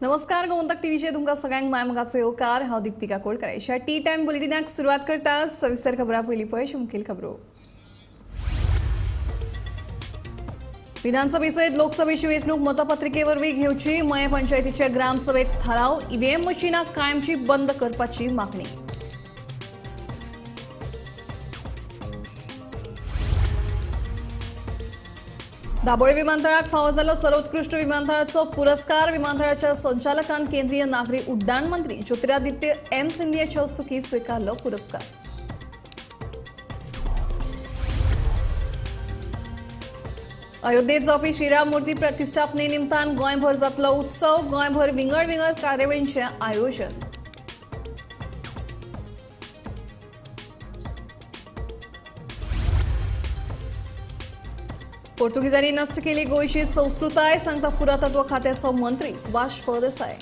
नमस्कार, गोमंतक टीव्हीचेर तुमकां सगळ्यांक मायमोगाचो येवकार. हांव दीप्ती काकोडकर. अशा टी टायम बुलेटिनाक सुरवात करता. सविस्तर खबरां पयलीं पळय मुखेल खबरो. विधानसभे सयत लोकसभेची वेंचणूक मतपत्रिके वरवीं घेवची, मयें पंचायतीचे ग्रामसभेत थाराव. ईव्हीएम मशिनां कायमची बंद करपाची मागणी. दाबोळी विमानतळाक फावो जाल्लो सर्वोत्कृष्ट विमानतळाचो पुरस्कार. विमानतळाच्या संचालकान केंद्रीय नागरी उड्डाण मंत्री ज्योतिरादित्य एम सिंधियाच्या हस्तुकीं स्विकारलो पुरस्कार. अयोध्येत जावपी श्रीराम मूर्ती प्रतिष्ठापने निमतान गोंयभर जातलो उत्सव. गोंयभर विंगड विंगड कार्यावळींचें आयोजन. पोर्तुगीजांनी नष्ट केली गोंयची संस्कृताय, सांगता पुरातत्व खात्याचो मंत्री सुभाष फळदेसाय.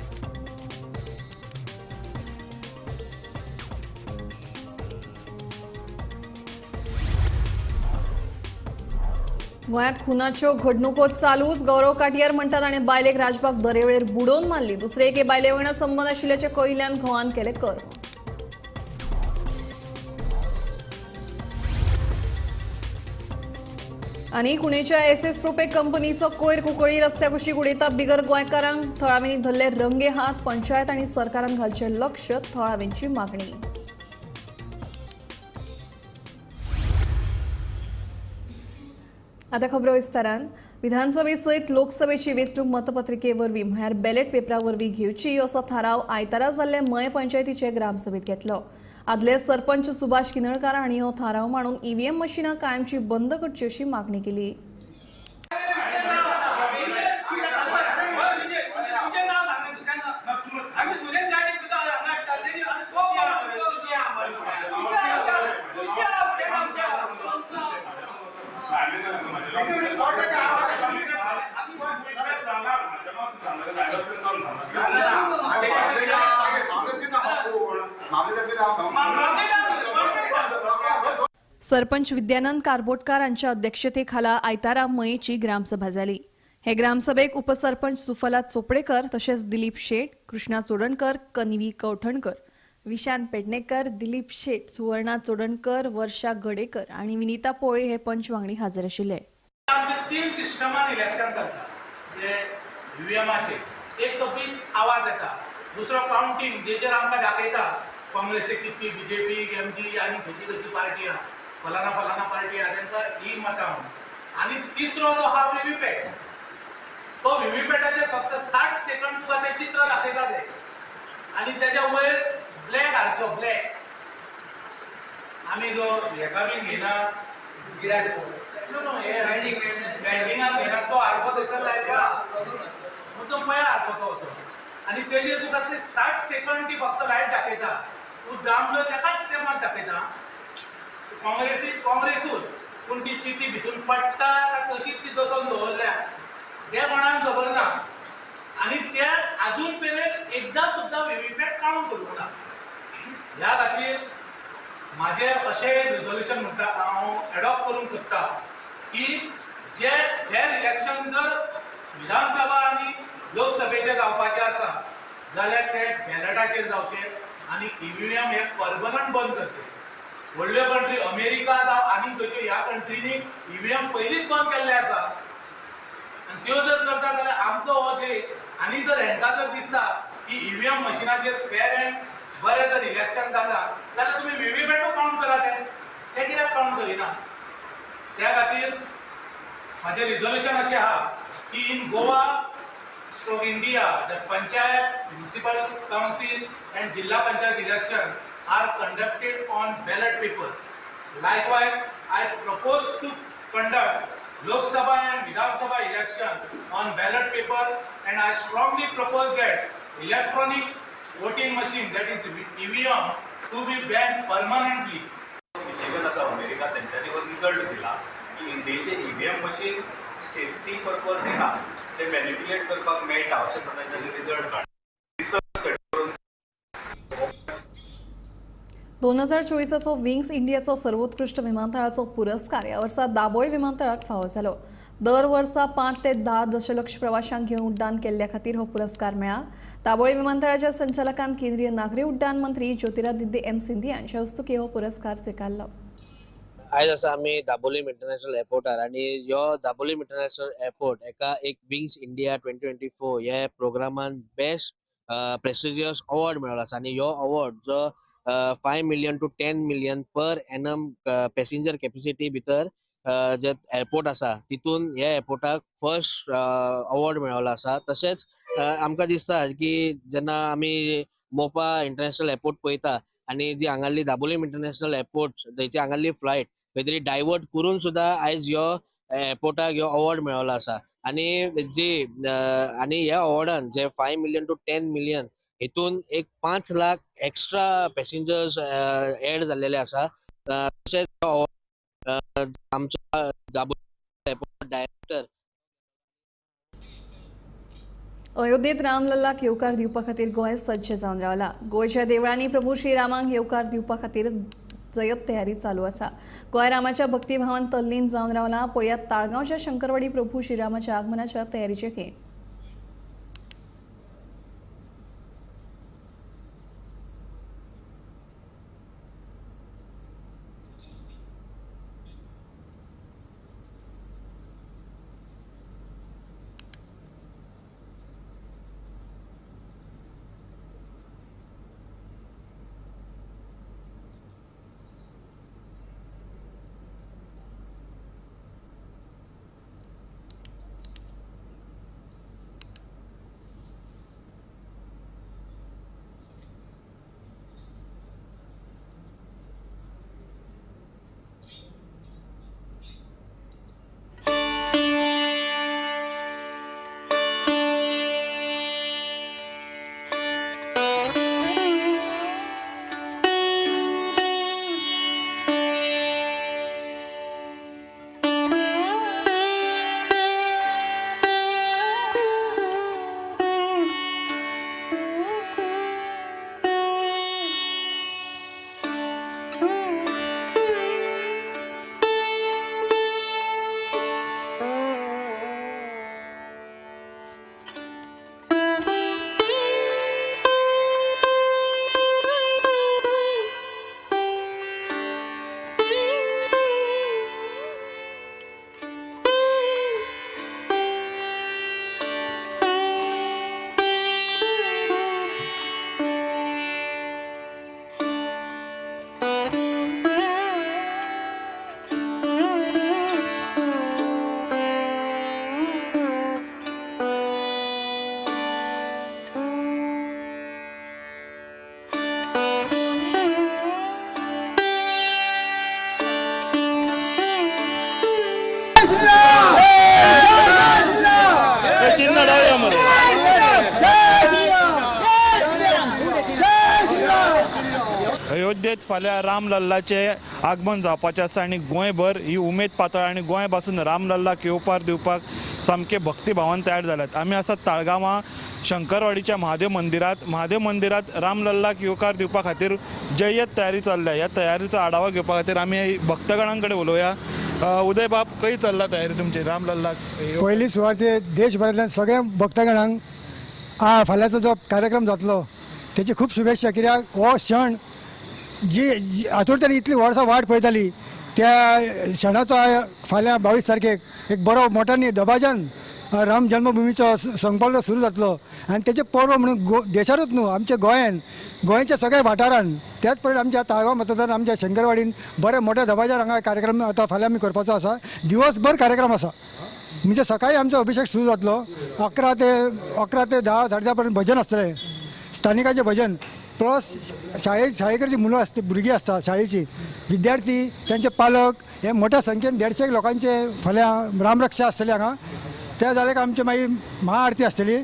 गोंयांत खुनाच्यो घडणुको चालूच. गौरव काटयार म्हणटात ताणें बायलेक राजबाग दरेवेळेर बुडोवन मारली. दुसरे एके बायले वांगडा संबंद आशिल्ल्याचें कळिल्ल्यान घोवान केलें कर्म. आनी कुणेच्या एस एस प्रोपे कंपनीचो कोयर कुंकळी रस्त्या कुशीक उडयता बिगर गोंयकारांक. थळाव्यांनी धरले रंगे हात. पंचायत आनी सरकारान घालचें लक्ष, थळाव्यांची मागणी. आता खबरो विस्तारान. विधानसभे सयत लोकसभेची वेंचणूक मतपत्रिके वरवीं म्हळ्यार बॅलेट पेपरा वरवीं घेवची असो थाराव आयतारा जाल्ले मयें पंचायतीचे ग्रामसभेत घेतलो. आदले सरपंच सुभाष किनळकार हांणी हो थाराव मांडून ईव्हीएम मशिनां कायमची बंद करची अशी मागणी केली. सरपंच विद्यानंद कारबोटकार हांच्या अध्यक्षतेखाला आयतारा मयेची ग्रामसभा जाली. हे ग्रामसभेक उपसरपंच सुफला चोपडेकर तशेंच दिलीप शेट, कृष्णा चोडणकर, कनिवी कवठणकर, विशांत पेडणेकर, दिलीप शेट, सुवर्णा चोडणकर, वर्षा गडेकर आनी विनिता पोळे हे पंच वांगडी हाजीर आशिल्ले. तीन सिस्टमान इलेक्शन करता, ईव्हीएमाचे एक तो बीग आवाज येता, दुसरो काउंटिंग जेचेर आमकां दाखयता काँग्रेसीक कितकी, बीजेपी, एमजी आनी खंयची खंयची पार्टी आहा, फलाना फलाना पार्टी आहा, तांकां ही मतां म्हणून. आनी तिसरो जो आहा व्हीव्हीपॅट, तो व्हीव्हीपॅटाचेर फक्त 60 सेकंड तुका तें चित्र दाखयता ते, आनी तेज्या वयर ब्लॅक हारसो, ब्लॅक आमी जो हेका बीन घेयना वेल्डिंगाक घेयना तो हारसो थंयसर लायता, मुद्दम पळय हारसो तो होतो, आनी तेजेर तुका ते 60 सेकंड ती फक्त लायट दाखयता. तूं दामलो तेकाच तें मत दाखयता. काँग्रेसी काँग्रेसूच, पूण ती चिटी भितून पडटा काय तशीच ती दसोवन दवरल्या तें कोणाक खबर ना. आनी ते आजून मेरेन एकदां सुद्दां व्हीव्हीपॅट काउंट करूंक ना. ह्या खातीर म्हाजें अशें रिजोल्युशन म्हणटा हांव एडॉप्ट करूंक सोदता की जे फेर इलेक्शन जर विधानसभा आनी लोकसभेचें जावपाचें आसा जाल्यार तें बॅलटाचेर जावचें आनी ईव्हीएम हें परमनंट बंद करचें. व्हडल्यो कंट्री अमेरिका जावं आनी खंयच्यो ह्या कंट्रीनी ईव्हीएम पयलींच बंद केल्लें आसा, आनी त्यो जर करता जाल्यार आमचो हो देश आनी जर हेंकां जर दिसता की ईव्हीएम मशिनाचेर फेर एंड बरें जर इलेक्शन जाता जाल्यार तुमी व्हीव्हीपॅटूय काउंट करा, तें कित्याक काउंट करिना? त्या खातीर म्हाजें रिजोल्युशन अशें आहा की in Goa stroke India the panchayat, municipal council and Zilla Panchayat election are conducted on ballot paper. Likewise, I propose to conduct Lok Sabha and Vidhan Sabha election on ballot paper, and I strongly propose that electronic voting machine, that is EVM, to be banned permanently. Michigan आसा America, तेंच्यांनी हो result दिला की इंडियेचें EVM machine safety purpose येना, ते manipulate करपाक मेळटा अशें प्रकारचे रिजल्ट काडला. रिसर्च करून 2024 विंग्स इंडियाचो सर्वोत्कृष्ट विमानतळाचो पुरस्कार ह्या वर्सा दाबोळी विमानतळाक फावो जालो. दर वर्सा 5 ते 10 दशलक्ष प्रवाशांक घेवन उड्डाण केल्ल्या खातीर हो पुरस्कार मेळ्ळा. दाबोळी विमानतळाच्या संचालकान केंद्रीय नागरी उड्डाण मंत्री ज्योतिरादित्य एम सिंधिया हांच्या हस्तुकीं हो पुरस्कार स्विकारलो. आयज आसा आमी दाबोलीम इंटरनॅशनल एअरपोर्टार आनी ह्यो दाबोलीम इंटरनॅशनल एअरपोर्ट एका एक विंग्स इंडिया 2024 ह्या प्रोग्रामान बेस्ट प्रेस्टिजियस अवॉर्ड मेळ्ळो आसा आनी ह्यो अवॉर्ड जो 5 million to 10 million per annum passenger capacity भितर जे एअरपोर्ट आसा तितून ह्या एअरपोर्टाक फर्स्ट अवॉर्ड मेळ्ळो आसा. तशेंच आमकां दिसता की जेन्ना आमी मोपा इंटरनॅशनल एअरपोर्ट पळयता आनी जी हांगासरली दाबोलीम इंटरनॅशनल एअरपोर्ट थंयची हांगासरली फ्लायट खंय तरी डायवर्ट करून सुद्दां आयज ह्यो एअरपोर्टाक ह्यो अवॉर्ड मेळ्ळो आसा. आनी जी आनी ह्या अवॉर्डान जे 5 मिलियन टू 10 मिलियन हितून एक 5 लाख एक्स्ट्रा पॅसेंजर्स एड जाल्लेले आसा. तशेंच आमच्या दाबोलीम एअरपोर्ट डायरेक्टर अयोध्येत रामलल्लाक येवकार दिवपा खातीर गोंय सज्ज जावन रावला. गोंयच्या देवळांनी प्रभू श्रीरामाक येवकार दिवपा खातीर जयत तयारी चालू आसा. गोंय रामाच्या भक्तिभावान तल्लीन जावन रावला. पळयात ताळगांवच्या शंकरवाडी प्रभू श्रीरामाच्या आगमनाच्या तयारीचे खेळ. अयोध्येत फाल्यां रामलल्लाचें आगमन जावपाचें आसा आनी गोंयभर ही उमेद पातळ आनी गोंय पासून रामलल्लाक येवपार दिवपाक सामके भक्तिभावान तयार जाल्यात. आमी आसात ताळगांवां शंकरवाडीच्या महादेव मंदिरात. महादेव मंदिरात रामलल्लाक येवकार दिवपा खातीर जय्यत तयारी चल्ल्या. ह्या तयारीचो आढावा घेवपा खातीर आमी भक्तगणां कडेन उलोवया. उदय बाब, खंय चल्ला तयारी तुमची रामलल्लाक? पयली सुवातेर देशभरांतल्यान सगळ्या भक्तगणांक फाल्यांचो जो कार्यक्रम जातलो तेची खूब शुभेच्छा. कित्याक हो क्षण जी आतुरतेन इतली वर्सां वाट पळयताली त्या क्षणाचो फाल्यां 22 तारखेक एक बरो मोठ्यांनी दबाज्यान राम जन्मभुमीचो संकल्प सुरू जातलो आनी तेचें पर्व म्हणून देशारूच न्हू आमच्या गोंयान, गोंयच्या सगळ्या वाठारान, त्याच प्रमाणे आमच्या ताळगांव मतदार आमच्या शंकरवाडीन बऱ्या मोठ्या दबाज्यान हांगा कार्यक्रम आतां फाल्यां आमी करपाचो आसा. दिवसभर कार्यक्रम आसा. म्हणजे सकाळी आमचो अभिषेक सुरू जातलो 11 ते 10 साडे 10 पर्यंत भजन आसतलें, स्थानिकाचें भजन प्लस शाळेकडची मुलं असते, भुरगीं आसता शाळेची, विद्यार्थी, त्यांचे पालक हे मोठ्या संख्येन 150 लोकांचे फाल्यां रामरक्षा आसतली हांगा. त्या जालें काय आमची मागीर महाआरती आसतली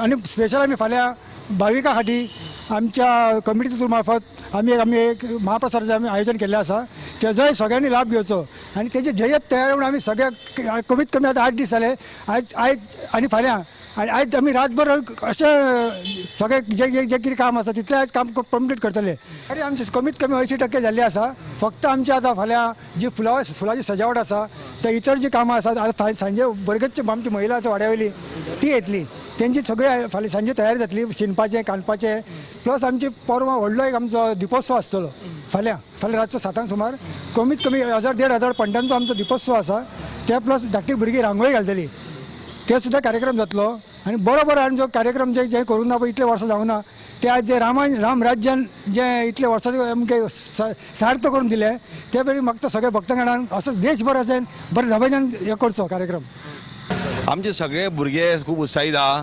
आनी स्पेशल आमी फाल्यां भाविकां खातीर आमच्या कमिटी मार्फत आमी आमी एक महाप्रसादाचें आमी आयोजन केल्लें आसा, तेजोय सगळ्यांनी लाभ घेवचो आनी तेजे जयत तयार म्हणून आमी सगळे कमीत कमी आतां 8 दीस जाले, आयज आयज आनी फाल्यां आनी आयज आमी रातभर अशें सगळें जे जे कितें काम आसा तितलें आयज काम कंप्लीट करतले. तरी आमचे कमीत कमी 80% जाल्ली आसा. फक्त आमचे आतां फाल्यां जी फुलांची सजावट आसा ते इतर जी कामां आसात, आतां सांजे बरगतची आमची महिला आसा वाड्या वयली ती येतली, तेंची सगळी फाल्यां सांजे तयारी जातली शिनपाचें कांडपाचें. प्लस आमची परवां व्हडलो एक आमचो दिपोत्सव आसतलो फाल्यां फाल्यां रातचो 7 सुमार कमीत कमी 1000 1500 पणट्यांचो आमचो दिपोत्सव आसा. ते प्लस धाकटी भुरगीं रांगोळी घालतली, ते सुद्दां कार्यक्रम जातलो. आनी बरोबर आनी जो कार्यक्रम जे जे करूं ना पळय इतले वर्सां जावना ते आज जे राम राज्यान जे इतले वर्सां आमकां सार्थ करून दिलें ते पळय म्हाका सगळे भक्तगणांक असो देशभर अशें बरें दबाज्यान हे करचो कार्यक्रम. आमचे सगळे भुरगे खूब उत्साहीत आहा,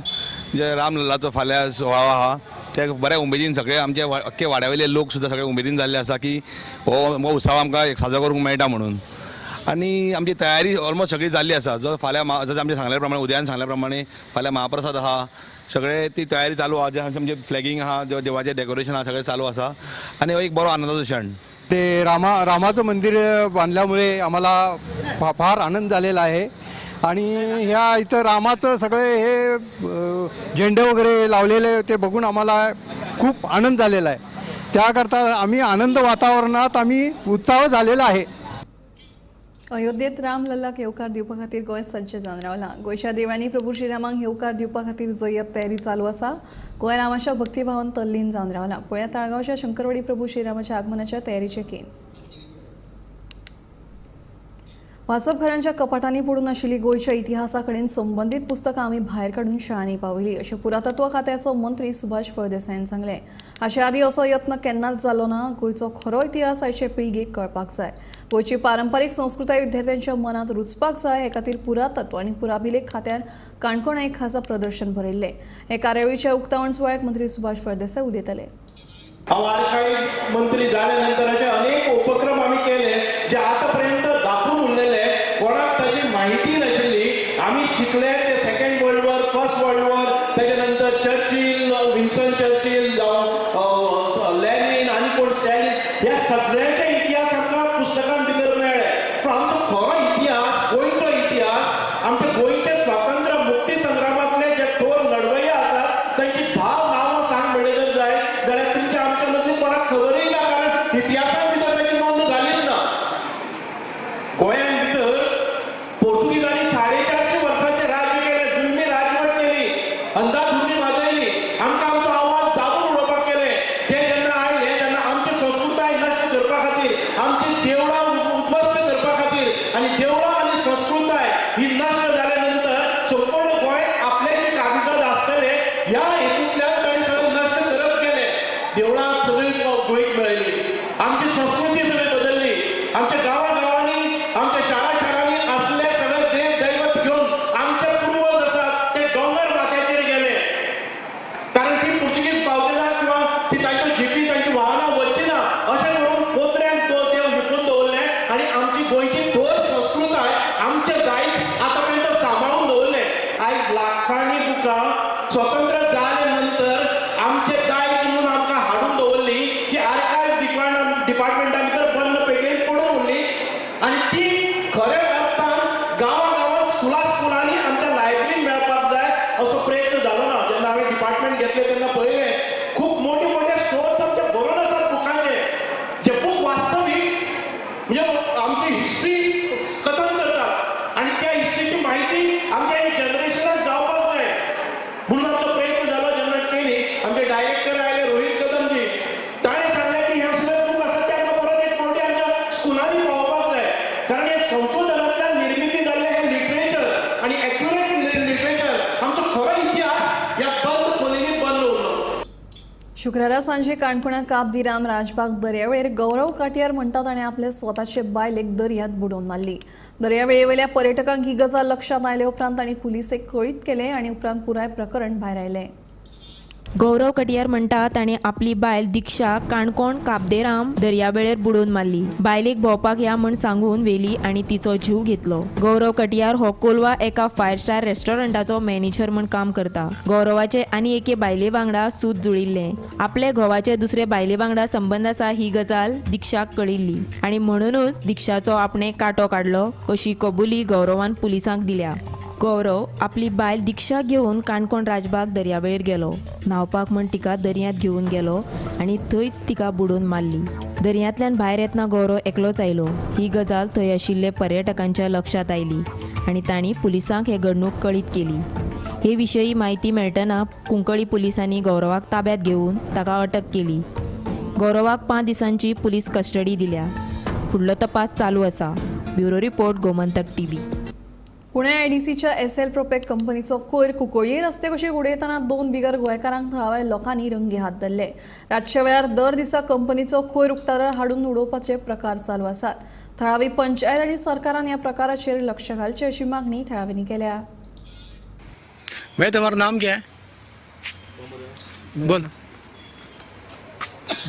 जे रामलल्लाचो फाल्यां सुवाळो आहा ते बऱ्या उमेदीन सगळे आमचे अख्खे वाड्या वयले लोक सुद्दां सगळे उमेदीन जाल्ले आसा की हो उत्सव आमकां एक साजरो करूंक मेळटा म्हणून. आनी आमची तयारी ऑलमोस्ट सगळी जाल्ली आसा. जो फाल्यां जशें आमचें सांगल्या प्रमाणे उदयान सांगल्या प्रमाणे फाल्यां महाप्रसाद आहा, सगळे ती तयारी चालू आहा, जे आमचें फ्लॅगींग आहा, देवाचें डेकोरेशन आहा, सगळें चालू आसा आनी हो एक बरो आनंदाचो क्षण. ते रामाचं मंदिर बांधल्यामुळे आम्हाला फार आनंद झालेला आहे. आणि ह्या इथं रामाचं सगळे हे झेंडे वगैरे लावलेले ते बघून आम्हाला खूप आनंद झालेला आहे. त्याकरता आम्ही आनंद वातावरणात आम्ही उत्साह झालेला आहे. अयोध्येत रामलल्लाक येवकार दिवपा खातीर गोंय सज्ज जावन रावलां. गोंयच्या देवळांनी प्रभू श्रीरामाक येवकार दिवपा खातीर जयत तयारी चालू आसा. गोंय रामाच्या भक्तिभावान तल्लीन जावन रावलां. पळया ताळगांवच्या शंकरवाडी प्रभू श्रीरामाच्या आगमनाच्या तयारीचें केंद्र. वाचपघरांच्या कपाटांनी पडून आशिल्ली गोंयच्या इतिहासा कडेन संबंदीत पुस्तकां आमी भायर काडून शाळांनी पावयली अशें पुरातत्व खात्याचो मंत्री सुभाष फळदेसायान सांगलें. हाचे आदीं असो यत्न केन्नाच जालो ना. गोंयचो खरो इतिहास आयचे पिळगेक कळपाक जाय. गोंयची पारंपारीक संस्कृताय विद्यार्थ्यांच्या मनांत रुचपाक जाय. हे खातीर पुरातत्व आनी पुराभिलेख खात्यान काणकोण एक खासा प्रदर्शन भरयल्लें. हे कार्यावळीच्या उक्तावण सुवाळ्याक मंत्री सुभाष फळदेसाय उलयताले. हांव आर्काइव मंत्री जाल्या नंतराचे अनेक उपक्रम आमी केले जे आतापर्यंत दाखोवन उरलेले, कोणाक ताची माहिती नाशिल्ली. आमी शिकले ते second world war, first world war, ताच्या नंतर चर्चिल, विन्सन चर्चिल जावं लेनिन आनी कोण स्टॅलिन, ह्या सगळ्यांचे इतिहास आमकां पुस्तकां भितर मेळ्ळे. पूण आमचो खरो इतिहास, गोंयचो इतिहास, आमच्या गोंयचे स्वातंत्र्य मुक्ती संग्रामांतले जे थोर लढवय्ये आसात तांची 10 नांवां सांग म्हणलें जर जाय जाल्यार तुमच्या आमच्या मदली कोणाक खबरय ना, कारण इतिहासा भितर ताची नोंद जालीच ना. गोंयांत भितर पोर्तुगीजांनी 450 वर्सांचें राज्य केलें, जुलमी राजवट केली, अंदाधुंदी वाजयली, आमकां आमचो आवाज दाबून उडोवपाक केले. ते जेन्ना आयले तेन्ना आमची संस्कृताय नश्ट करपा खातीर, आमची देवळां उद्ध्वस्त करपा खातीर, आनी देवळां आनी संस्कृताय ही नश्ट जाल्या नंतर संपूर्ण गोंय आपल्याचे काबिजाद आसतले ह्या हेतूंतल्यान तांणी सगळें नश्ट करत गेले. देवळां सगळीं गोंयक मेळयली, आमची संस्कृती सगळी बदलली, आमच्या गांवागांवांनी, आमच्या शारा शारांनी असले सगळे देव दैवत घेवन आमचे पूर्वज आसात ते दोंगर माथ्याचेर गेले, कारण ती पुर्तुगीज पावचे ना किंवा ती तांच्यो जिपी, तांची वाहनां वचची ना अशें करून पोत्र्यांक तो देव लिपून दवरले आनी आमची गोंयची थोर संस्कृताय, आमचें दायज आतां पर्यंत सांबाळून दवरलें. आयज लाखांनी बुकां स्वतंत्र जाले नंतर आमचें दायज म्हणून आमकां हाडून दवरली ती आर्कायव डिपार्टमेंटा भितर बंद पेटयेन पडून उरली आनी ती खऱ्या अर्थान गांवागांवांत स्कुला स्कुलांनी आमच्या लायब्ररीन मेळपाक जाय असो प्रयत्न जालो ना. जेन्ना हांवें डिपार्टमेंट घेतलें तेन्ना पळयलें खूब मोठे मोठे स्टोर्स आमचे भरून आसात बुकांचे, जे बूक वास्तवीक म्हणजे आमची हिस्ट्री कथन करतात आनी त्या हिस्ट्रीची माहिती आमच्या जनरेशनाक जावपाक जाय म्हणून आमचो प्रयत्न जालो. जेन्ना केली आमचे डायरेक्टर आयले रोहीत कदमजी, ताणें सांगलें की हे सगळे बूक आसा ते आमकां परत एक फावटी आमच्या स्कुलांनी पावोवपाक जाय, कारण हे संशोधनांतल्यान निर्मिती जाल्लें हें लिटरेचर आनी एक्युरेट लिटरेचर आमचो खरो इतिहास ह्या बंद खोलींनी बंद उरलो. शुक्रारा सांजे काणकोणा काब दी राम राजबाग दर्यावेळेर गौरव काटयार म्हणटा ताणें आपले स्वताचे बायलेक दर्यांत बुडोवन मारली. दर्यावेळेवेल्या पर्यटकांक ही गजाल लक्षांत आयले उपरांत तांणी पुलिसेक कळीत केलें आनी उपरांत पुराय प्रकरण भायर आयलें. गौरव कटियार म्हणटा ताणें आपली बायल दीक्षा काणकोण काबदेराम दर्यावेळेर बुडोवन मारली. बायलेक भोंवपाक या म्हूण सांगून व्हेली आनी तिचो जीव घेतलो. गौरव कटियार हो कोलवा एका फायर स्टार रेस्टॉरंटाचो मॅनेजर म्हूण काम करता. गौरवाचे आनी एके बायले वांगडा सूत जुळिल्लें. आपले घोवाचे दुसरे बायले वांगडा संबंद आसा ही गजाल दीक्षाक कळिल्ली आनी म्हणूनच दीक्षाचो आपणे कांटो काडलो अशी कबुली गौरवान पुलिसांक दिल्या. गौरव आपली बायल दीक्षा घेवन काणकोण राजबाग दर्यावेळेर गेलो. न्हावपाक म्हण तिका दर्यांत घेवन गेलो आनी थंयच तिका बुडोवन मारली. दर्यांतल्यान भायर येतना गौरव एकलोच आयलो. ही गजाल थंय आशिल्ले पर्यटकांच्या लक्षांत आयली आनी तांणी पुलिसांक हे घडणूक कळीत केली. हे विशयी म्हायती मेळटना कुंकळी पुलिसांनी गौरवाक ताब्यात घेवन ताका अटक केली. गौरवाक 5 दिसांची पुलीस कस्टडी दिल्या. फुडलो तपास चालू आसा. Bureau report, Gomantak TV. Pune आयडीसीच्या एस एल प्रोपेक कंपनीचो कोयर कुंकळये रस्ते कुशीक उडयतना 2 बिगर गोंयकारांक थळाव्या लोकांनी रंगे हात धरले. रातच्या वेळार दर दिसा कंपनीचो कोयर उक्ताडार हाडून उडोवपाचे प्रकार चालू आसात. थळावी पंचायत आनी सरकारान ह्या प्रकाराचेर लक्ष घालचें अशी मागणी थळाव्यांनी केल्या. भाई तुम्हारा नाम क्या है? बोल.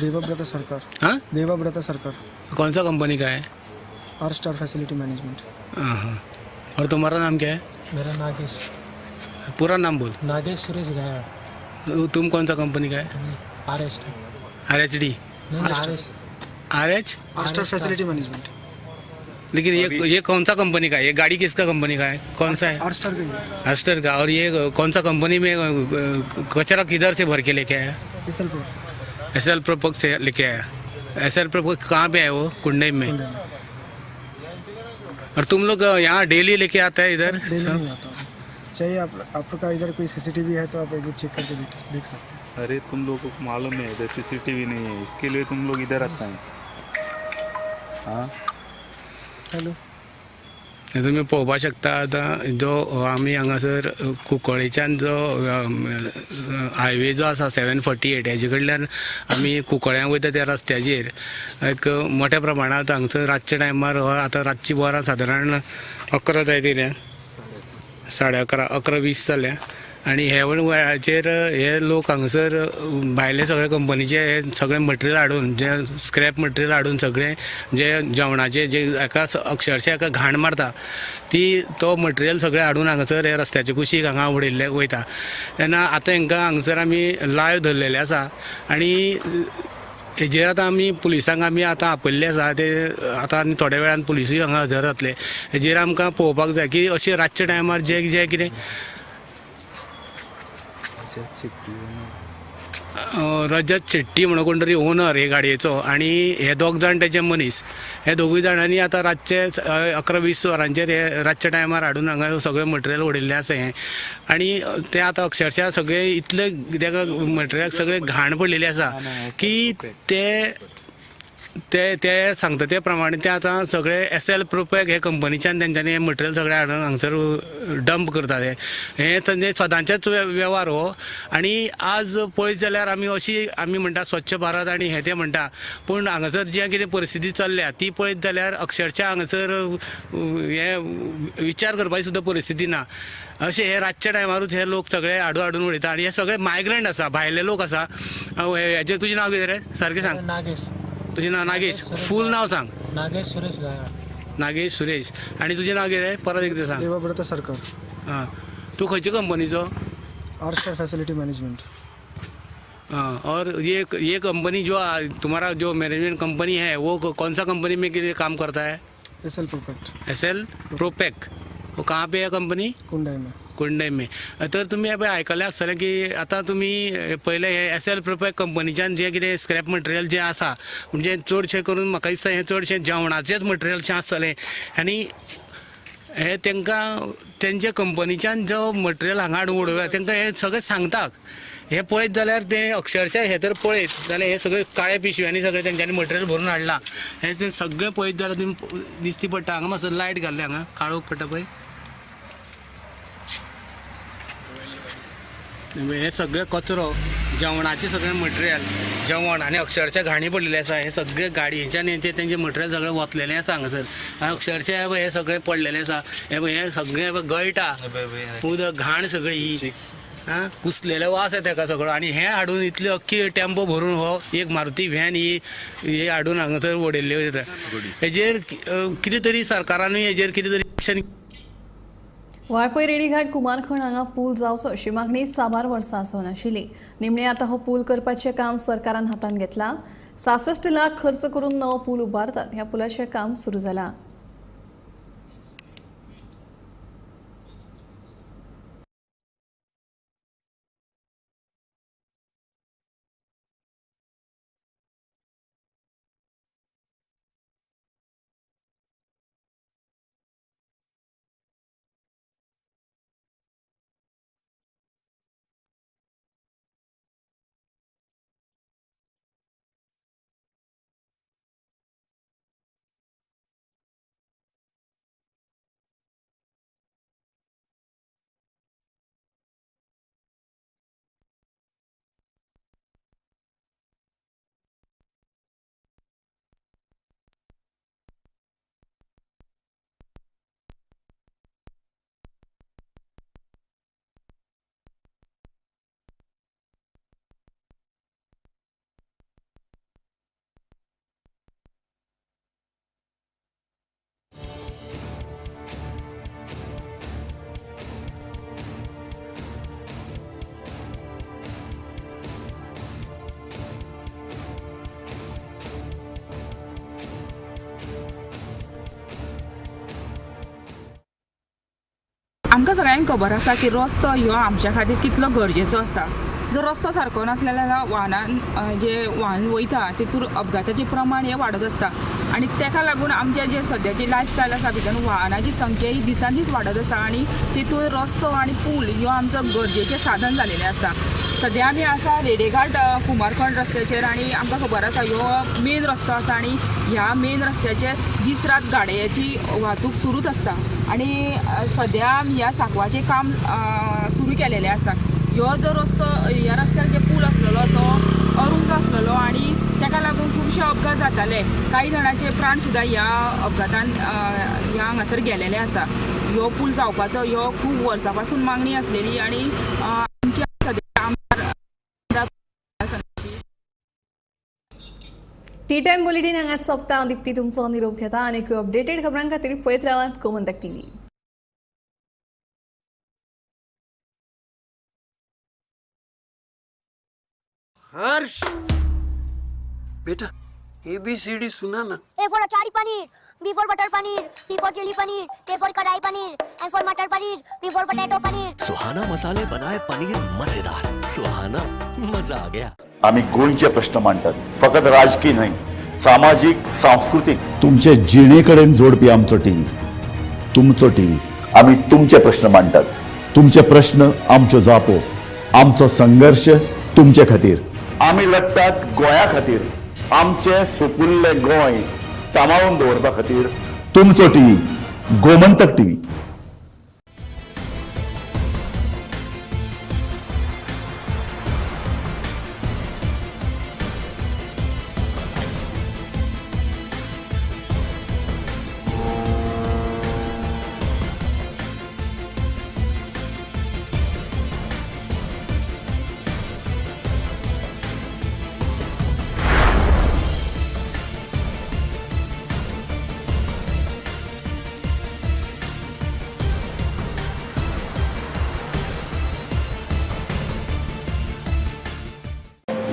देवव्रत सरकार. हाँ, देवव्रत सरकार. कौन सा कंपनी का है? R star facility management. हाँ, और तुम्हारा नाम क्या है? मेरा नागेश. पूरा नाम बोल. नागेश सुरेश गया. तुम कौन सा कंपनी का है? R H. R H D. R H R star facility management. लेकिन ये कौन सा कंपनी का है? ये गाड़ी किसका कंपनी का है? कौन सा है? आर स्टार का. आर स्टार का. और ये कौन सा कंपनी में कचरा किधर से भर के लेके आया? S L pro. S L Propack से लेके आया. एस एल प्रोपक कहाँ पे है? वो कुंडई में. और तुम लोग यहाँ डेली लेके आता है इधर? डेली नहीं आता. चाहिए आपका इधर कोई सीसीटीवी है तो आप एक बार चेक करके देख सकते हैं. अरे तुम लोगों को मालूम है इधर सीसीटीवी नहीं है, इसके लिए तुम लोग इधर आता है. हाँ हॅलो. तुमी पळोवपाक शकता आतां जो आमी हांगासर कुंकळेच्यान जो हायवे जो आसा 748 हेजे कडल्यान आमी कुंकळ्यां वयता त्या रस्त्याचेर एक मोठ्या प्रमाणांत हांगसर रातच्या टायमार आतां रातची वरां सादारण 11 जायत येयल्या, 11:30 11:20 जाल्या आनी हे वेळाचेर हे लोक हांगासर भायले सगळे कंपनीचे हे सगळे मटेरियल हाडून जे स्क्रॅप मटेरियल हाडून सगळे जे जेवणाचे जे एका अक्षरशा एका घाण मारता ती तो मटेरियल सगळें हाडून हांगासर हे रस्त्याचे कुशीक हांगा उडयल्ले वयता. तेन्ना आतां हांकां हांगासर आमी लायव धरलेले आसा आनी हेजेर आतां आमी पुलिसांक आमी आतां आपयल्ले आसा. ते आतां आनी थोड्या वेळान पुलिसूय हांगा हजर जातले. हेजेर आमकां पळोवपाक जाय की अशें रातच्या टायमार जे जे कितें रजत शेट्टी म्हणून कोण तरी ओनर हे गाडयेचो आनी हे दोग जाण तेजे मनीस, हे दोगूय जाणांनी आतां रातचे 11:20 वरांचेर हे रातच्या टायमार हाडून हांगा सगळें मटेरियल उडयल्लें आसा हें आनी तें आतां अक्षरशा सगळें इतलें तेका मटेरियलाक सगळें घाण पडलेली आसा की ते ते ते सांगता ते प्रमाणे ते आतां सगळे एस एल प्रोपॅक हे कंपनीच्यान तेंच्यांनी हें मटेरियल सगळें हाडून हांगसर डंप करता. ते हें तेंचे सदांचेच वेव्हार हो. आनी आज पळयत जाल्यार आमी अशी आमी म्हणटा स्वच्छ भारत आनी हें तें म्हणटा, पूण हांगासर जी कितें परिस्थिती चल्ल्या ती पळयत जाल्यार अक्षरशा हांगासर हें विचार करपाची सुद्दां परिस्थिती ना. अशें हे रातच्या टायमारूच हे लोक सगळे हाडून हाडून उडयता आनी हे सगळे मायग्रंट आसा, भायले लोक आसा. हेजे तुजें नांव कितें रे? सारकें सांग. नागेश. तुजें नांव नागेश, फूल नांव सांग. नागेश सुरेश गायवाड. नागेश सुरेश. आनी तुजें नांव कितें परत एकदां सांग. देवव्रत सरकार. आं, तूं खंयचे कंपनीचो? R star facility management. हाँ, और ये कंपनी जो तुम्हारा जो मैनेजमेंट कंपनी है वो कौन सा कंपनी में के लिए काम करता है? S L Propack. S L Propack वो कहाँ पे है कंपनी? कुंडई में. कुंडई में. तर तुमी आयकलें आसतलें की आतां तुमी पयलें हे एस एल प्रोपॅक कंपनीच्यान जें कितें स्क्रॅप मटेरियल जें आसा म्हणजे चडशें करून म्हाका दिसता हें चडशें जेवणाचेंच मटेरियल शें आसतलें आनी हे तांकां तेंच्या कंपनीच्यान जो मटेरियल हांगा हाडून उडोवया तांकां हें सगळें सांगता. हें पळयत जाल्यार तें अक्षरशा हें तर पळयत जाल्यार हें सगळें काळ्या पिशव्यांनी सगळें तेंच्यांनी मटेरियल भरून हाडलां. हें तें सगळें पळयत जाल्यार तुमी दिसती पडटा. हांगा मातसो लायट घाल्ले, हांगा काळोख पडटा पळय. हे सगळे कचरो, जेवणाचें सगळें मटेरियल, जेवण आनी अक्षरशा घाणी पडलेली आसा. हे सगळे गाडयेच्यान हेंचे तेंचें मटेरियल सगळें वतलेलें आसा हांगासर. अक्षरशा हे सगळें पडलेलें आसा. हे सगळें गळटा उदक, घाण सगळी ही. आं कुसलेले वास येता तेका सगळो. आनी हें हाडून इतली अख्खी टेम्पो भरून हो एक मारुती व्हॅन ही हाडून हांगासर उडयल्ली वयता. हेजेर कितें तरी सरकारानूय हेजेर कितें तरी एक्शन. वाळपय रेडीघाट कुमारखण हांगा पूल जावचो अशी मागणी साबार वर्सां सावन आशिल्ली. निमणे आतां हो पूल करपाचें काम सरकारान हातांत घेतलां. 66 लाख खर्च करून नवो पूल उबारतात. ह्या पुलाचें काम सुरू जालां. आमकां सगळ्यांक खबर आसा की रस्तो ह्यो आमच्या खातीर कितलो गरजेचो आसा. जर रस्तो सारको नासलो जाल्यार वाहनान जे वाहन वयता तितूर अपघाताचें प्रमाण हें वाडत आसता आनी तेका लागून आमचे जे सद्याची लायफस्टायल आसा भितर वाहनाची संख्या ही दिसान दीस वाडत आसा आनी तितूर रस्तो आनी पूल ह्यो आमचो गरजेचें साधन जालेलें आसा. सद्या आमी आसा रेडेघाट कुमारखंड रस्त्याचेर आनी आमकां खबर आसा ह्यो मेन रस्तो आसा आनी ह्या मेन रस्त्याचेर दीस रात गाडयांची वाहतूक सुरूच आसता आनी सद्या ह्या सांकवाचें काम सुरू केलेलें आसा. ह्यो जो रस्तो ह्या रस्त्यार जे पूल आसलेलो तो अरुंद आसलेलो आनी ताका लागून खुबशे अपघात जाताले. कांय जाणांचे प्राण सुद्दां ह्या अपघातान ह्या हांगासर गेलेले आसा. ह्यो पूल जावपाचो ह्यो खूब वर्सां पासून मागणी आसलेली आनी आमच्या सद्या आमदार टी10 बुलेटीन हांगाच सोंपता. दीप्ती तुमचो निरोप घेता आनी अपडेटेड खबरां खातीर पळयत रावात गोमंतक टीव्ही. हर्ष बेटा ABCD सुना ना. A for achari paneer, B for butter paneer, C for chilli paneer, K for kadai paneer, M for matar paneer, P for potato paneer. Suhana मसाले बनाए पनीर मजेदार. सुहाना मजा आ गया. आमी गोंयचे प्रश्न मांडटात, फकत राजकीय न्हय, सामाजीक सांस्कृतीक तुमचे जिणे कडेन जोडपी आमचो टीव्ही, तुमचो टीव्ही. आमी तुमचे प्रश्न मांडटात, तुमचे प्रश्न आमच्यो जापो, आमचो संघर्श तुमचे खातीर. आमी लढटात गोंया खातीर, आमचें सुपुल्लें गोंय सांबाळून दवरपा खातीर. तुमचो टीव्ही, गोमंतक टीव्ही.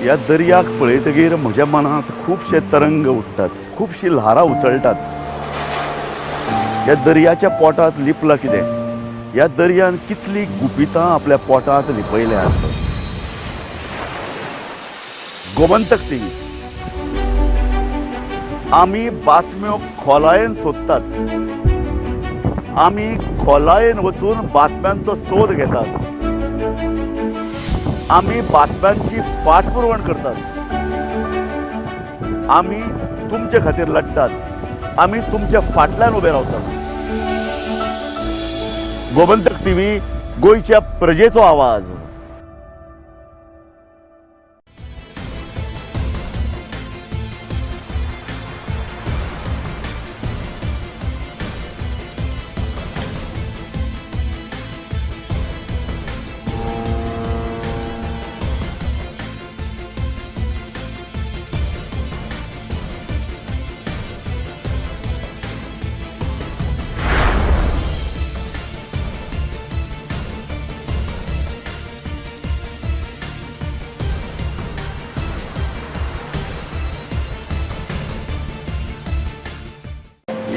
ह्या दर्याक पळयतगीर म्हज्या मनांत खुबशे तरंग उठ्ठात, खुबशी ल्हारां उसळटात. ह्या दर्याच्या पोटांत लिपलां कितें? ह्या दर्यान कितलीं गुपितां आपल्या पोटांत लिपयल्यांत. गोमंतक टीव्ही आमी बातम्यो खोलायेन सोदतात, आमी खोलायेन वचून बातम्यांचो सोद घेतात, आमी बातम्यांची फाटपुरवण करतात, आमी तुमचे खातीर लढटात, आमी तुमच्या फाटल्यान उबे रावतात. गोमंतक टीव्ही, गोंयच्या प्रजेचो आवाज.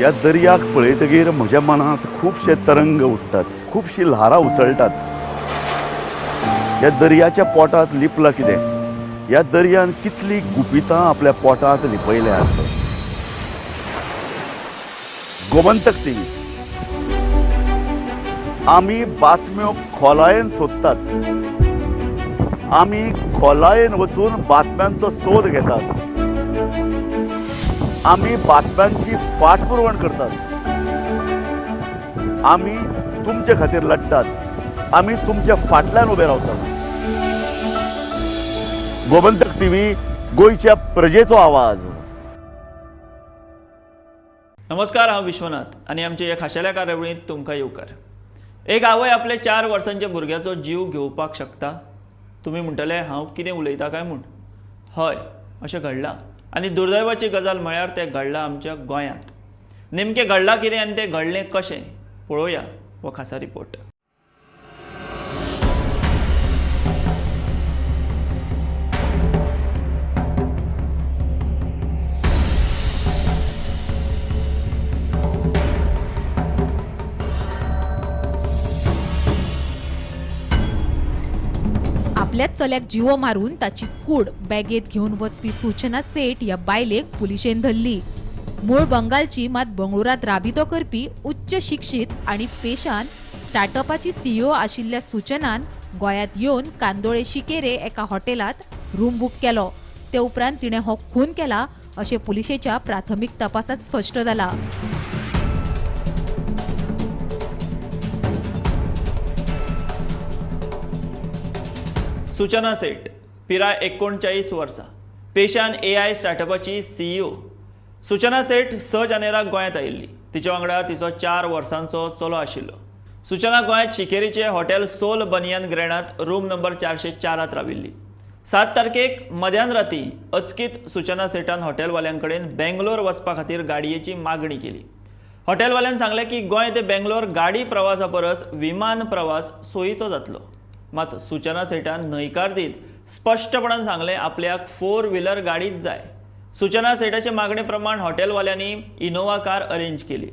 ह्या दर्याक पळयतगीर म्हज्या मनांत खुबशे तरंग उठ्ठात, खुबशीं ल्हारां उसळटात. ह्या दर्याच्या पोटांत लिपलां कितें? ह्या दर्यान कितलीं गुपितां आपल्या पोटांत लिपयल्यांत. गोमंतक टीव्ही, आमी बातम्यो खोलायेन सोदतात, आमी खोलायेन वचून बातम्यांचो सोद घेतात, आमी बातम्यांची फाटपुरवण करतात, आमी तुमचे खातीर लढटात, आमी तुमच्या फाटल्यान उबे रावतात. गोमंतक टीव्ही, गोंयच्या प्रजेचो आवाज. नमस्कार, हांव विश्वनाथ आनी आमच्या ह्या खाशेल्या कार्यावळींत तुमकां येवकार. एक आवय आपल्या 4 वर्सांच्या भुरग्याचो जीव घेवपाक शकता? तुमी म्हणटले हांव कितें उलयता काय म्हूण. हय, अशें घडलां आनी दुर्दैवाची गजाल म्हळ्यार तें घडलां आमच्या गोंयांत. नेमकें घडलां कितें आनी तें घडलें कशें, पळोवया हो खासा रिपोर्ट. आपल्याच चल्याक जिवो मारून ताची कूड बॅगेत घेवन वचपी सूचना सेठ ह्या बायलेक पुलिशेन धरली. मूळ बंगालची मात बंगळुरात राबितो करपी उच्च शिक्षीत आनी पेशान स्टार्टअपाची सीईओ आशिल्ल्या सूचनान गोंयांत येवन कांदोळे शिकेरे एका हॉटेलात रूम बूक केलो. ते उपरांत तिणें हो खून केला अशें पुलिशेच्या प्राथमीक तपासात स्पश्ट जाला. सूचना सेठ पिराय 39 वर्सां, पेशान एआय स्टार्टअपाची सीईओ. सूचना सेठ 6 जानेराक गोंयांत आयिल्ली. तिच्या वांगडा तिचो 4 वर्सांचो चलो आशिल्लो. सूचना गोंयांत शिकेरीचे हॉटेल सोल बनियन ग्रॅणांत रूम नंबर 404 राविल्ली. 7 तारखेक मध्यान राती अचकीत सूचना सेठान हॉटेलवाल्यां कडेन बेंगलोर वचपा खातीर गाडयेची मागणी केली. हॉटेलवाल्यान सांगलें की गोंय ते बेंगलोर गाडी प्रवासा परस विमान प्रवास सोयीचो जातलो. मात सूचना सेठान न्हयकार दीत स्पश्टपणान सांगलें आपल्याक 4 व्हिलर गाडीच जाय. सूचना सेठाचे मागणे प्रमाण हॉटेलवाल्यांनी इनोवा कार अरेंज केली.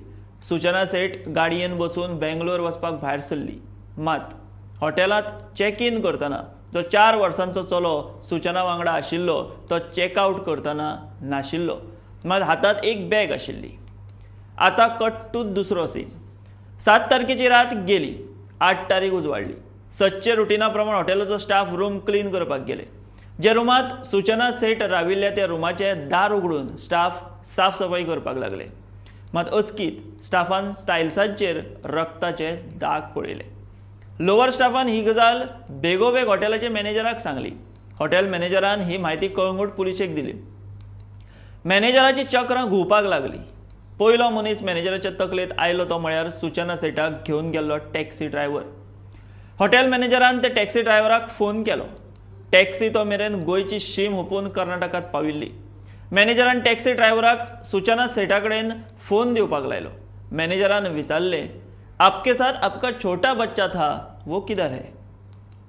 सूचना सेठ गाडयेन बसून बेंगलोर वचपाक भायर सरली. मात हॉटेलांत चॅक इन करतना जो 4 वर्सांचो चलो सूचना वांगडा आशिल्लो तो चॅकआवट करतना नाशिल्लो. मात हातांत एक बॅग आशिल्ली. आतां कट्टूच दुसरो सीन. 7 तारखेची रात गेली, 8 तारीख उजवाडली. सदचे रुटिना प्रमाण हॉटेलाचो स्टाफ रूम क्लीन करपाक गेले. जे रुमांत सूचना सेठ राविल्ल्या त्या रुमाचें दार उगडून स्टाफ साफसफाई करपाक लागले. मात अचकीत स्टाफान स्टायल्सांचेर रक्ताचे दाग पळयले. लोअर स्टाफान ही गजाल बेगोबेग हॉटेलाच्या मॅनेजराक सांगली. हॉटेल मॅनेजरान ही म्हायती कळंगूट पुलिशेक दिली. मॅनेजराची चक्रां घुंवपाक लागली. पयलो मनीस मॅनेजराच्या तकलेंत आयलो तो म्हळ्यार सूचना सेठाक घेवन गेल्लो टॅक्सी ड्रायव्हर. हॉटेल मॅनेजरान ते टॅक्सी ड्रायव्हराक फोन केलो. टॅक्सी तो मेरेन गोंयची शीम हुपून कर्नाटकांत पाविल्ली. मॅनेजरान टॅक्सी ड्रायव्हराक सूचना सेठा कडेन फोन दिवपाक लायलो. मॅनेजरान विचारलें, आपके साथ आपका छोटा बच्चा था, वो किधर है?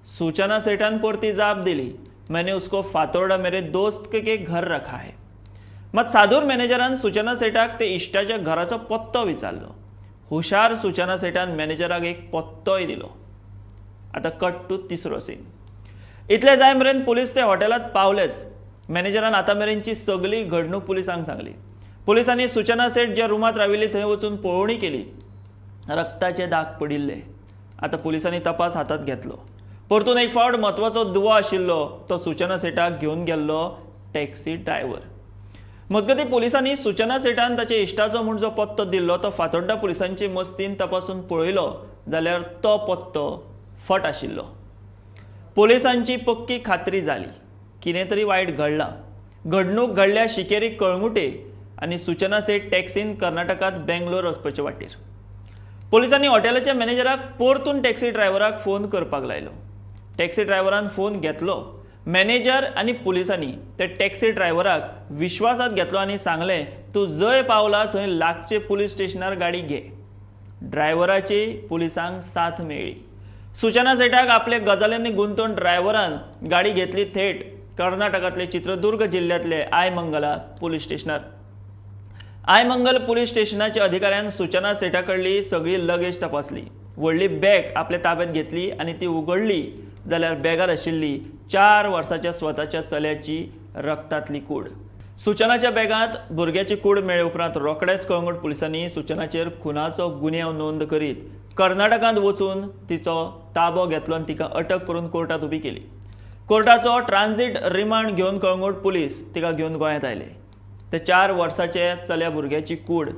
सूचना सेठान परती जाप दिली, मैंने उसको फातोर्डा मेरे दोस्त के घर रखा है. मात सादूर मॅनेजरान सूचना सेठाक ते इश्टाच्या घराचो पत्तो विचारलो. हुशार सूचना सेठान मॅनेजराक एक पत्तोय दिलो. आतां कट टू तिसरो सीन. इतले जाय मेरेन पुलीस ते हॉटेलांत पावलेच. मॅनेजरान आतां मेरेनची सगळी घडणूक पुलिसांक सांगली. पुलिसांनी सूचना सेठ ज्या रुमांत राविल्ली थंय वचून पळोवणी केली. रक्ताचे दाग पडिल्ले. आतां पुलिसांनी तपास हातांत घेतलो. परतून एक फावट म्हत्वाचो दुवो आशिल्लो तो सूचना सेठाक घेवन गेल्लो टॅक्सी ड्रायव्हर. मजगतीं पुलिसांनी सूचना सेठान ताच्या इश्टाचो म्हूण जो पत्तो दिल्लो तो फातोड्डा पुलिसांचे मस्तीन तपासून पळयलो जाल्यार तो पत्तो फट आशिल्लो. पुलिसांची पक्की खात्री जाली कितें तरी वायट घडलां. घडणूक घडल्या शिकेरी कळंगुटे आनी सूचना सेठ टॅक्सीन कर्नाटकांत बेंगलोर वचपाचे वाटेर. पुलिसांनी हॉटेलाच्या मॅनेजराक परतून टॅक्सी ड्रायव्हराक फोन करपाक लायलो. टॅक्सी ड्रायव्हरान फोन घेतलो. मॅनेजर आनी पुलिसांनी त्या टॅक्सी ड्रायव्हराक विश्वासांत घेतलो आनी सांगलें, तूं जंय पावला थंय लागचे पुलीस स्टेशनार गाडी घे. ड्रायव्हराची पुलिसांक साथ मेळ्ळी. सूचना सेठाक आपले गजालींनी गुंतोवन ड्रायव्हरान गाडी घेतली थेट कर्नाटकांतले चित्रदुर्ग जिल्ल्यांतले आयमंगला पुलीस स्टेशनार. आयमंगल पुलीस स्टेशनाच्या अधिकाऱ्यान सूचना सेठा कडली सगळी लगेज तपासली. व्हडली बॅग आपल्या ताब्यात घेतली आनी ती उगडली जाल्यार बॅगार आशिल्ली 4 वर्साच्या स्वताच्या चल्याची रक्तांतली कूड. सूचनाच्या बॅगांत भुरग्याची कूड मेळ्ळे उपरांत रोखडेच कळंगूट पुलिसांनी सूचनाचेर खुनाचो गुन्यांव नोंद करीत कर्नाटकांत वचून तिचो ताबो घेतलो आनी तिका अटक करून कोर्टात उबी केली. कोर्टाचो ट्रान्झीट रिमांड घेवन कळंगूट पुलीस तिका घेवन गोंयांत आयले. ते 4 वर्साचे चल्या भुरग्याची कूड